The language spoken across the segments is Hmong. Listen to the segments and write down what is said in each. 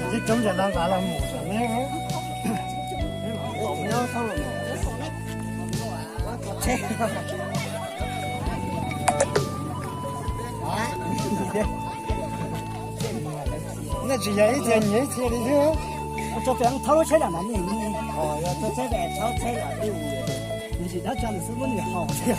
Twb coob zam no nqa los mus saum ne. Nej tsis yog ib txhia nyias ib txhia li xwb. Tso pem thauj lub tsheb lam mas nej, yog tso tsheb pem thauj tsheb lam, nws tsis dab tso nws xub muab nws haus thiab.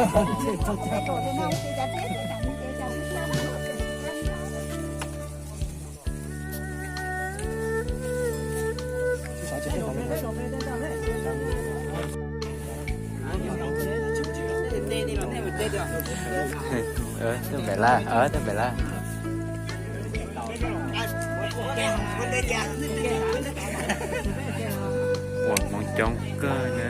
Tuaj npem laj, tuaj npem laj. Ua hmoov coob kawg na.